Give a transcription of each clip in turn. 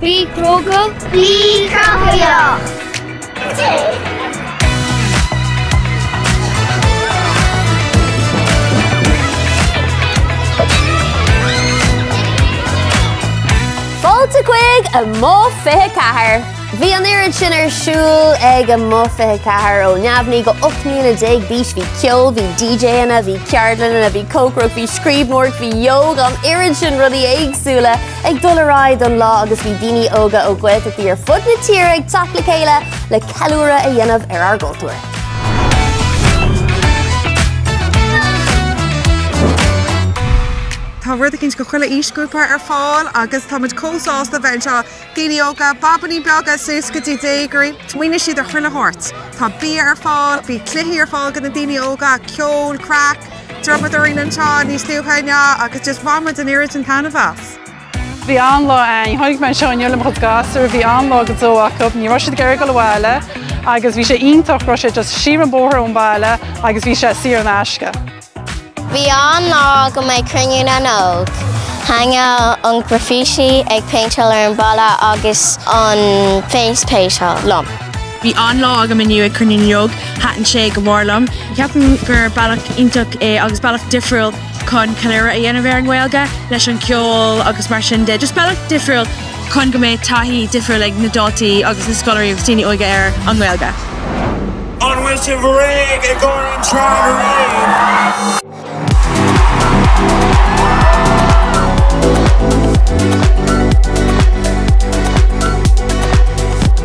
Bí cróga. Bí cruthaitheach! Fáilte chuig Amuigh 24! Bhí an oiread sin ar siúl ag Amuigh 24 ó neamhní go 18 mbliana d'aois, bhí ceol, bhí DJanna, bhí ceardlanna, bhí cócaireacht, bhí scríbhneoireacht, bhí yoga, an oiread sin rudaí éagsúla ag dul ar aghaidh don lá agus bhí daoine óga ó Ghaeltachtaí ar fud na tíre ag teacht le chéile le ceiliúradh a dhéanamh ar ár gcultúr. Tá rud eicínt do chuile aoisghrúpa ar fáil agus táimid chomh sásta bheith anseo, daoine óga, babannaí beaga suas go dtí déagóirí, smaoineoidh siad ar chuile shórt. Tá bia ar fáil, bhí cluichí ar fáil do na daoine óga, ceol, craic. Drumadóirí anseo níos luaithe inniu agus just bhain muid an oiread sin taitneamh as. Bhí an-lá ann. Tháinig mé anseo inniu le mo chuid gasúr, bhí an-lá go deo acu, ní raibh siad ag iarraidh dul abhaile agus bhí sé iontach, raibh sé just siar an bóthar ón bhaile agus bhí sé saor in aisce. Bhí an-lá agam ag Cruinniú na nÓg. Thaitnigh an graffiti ag péinteáil ar an bhalla agus an face paintáil liom. Bhí an-lá agam inniu ag Cruinniú na nÓg, thaitin sé go mór liom. Ceapaim gur bealach iontach é agus bealach difriúil chun ceiliúradh a dhéanamh ar an nGaeilge leis an cheol agus mar sin de. Just bealach difriúil chun go mbeidh taithí difriúil ag na daltaí agus na scoláirí agus daoine óga ar an nGaeilge. An bhfuil sibh réidh i gcomhair an tráth réidh?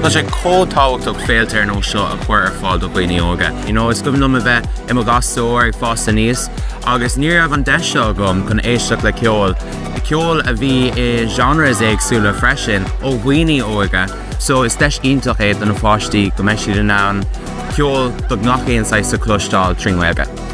Tá sé chomh tábhachtach féilte ar nós seo a chur ar fáil do dhaoine óga. You know, is cuimhin liom a bheith i mo ghasúr ag fás aníos agus ní raibh an deis seo agam chun éisteacht le ceol, ceol a bhí i genres éagsúla freisin ó dhaoine óga. So is deis iontach é do na páistí go mbeidh siad in ann ceol de gach aon saghas a chloisteáil trí Ghaeilge.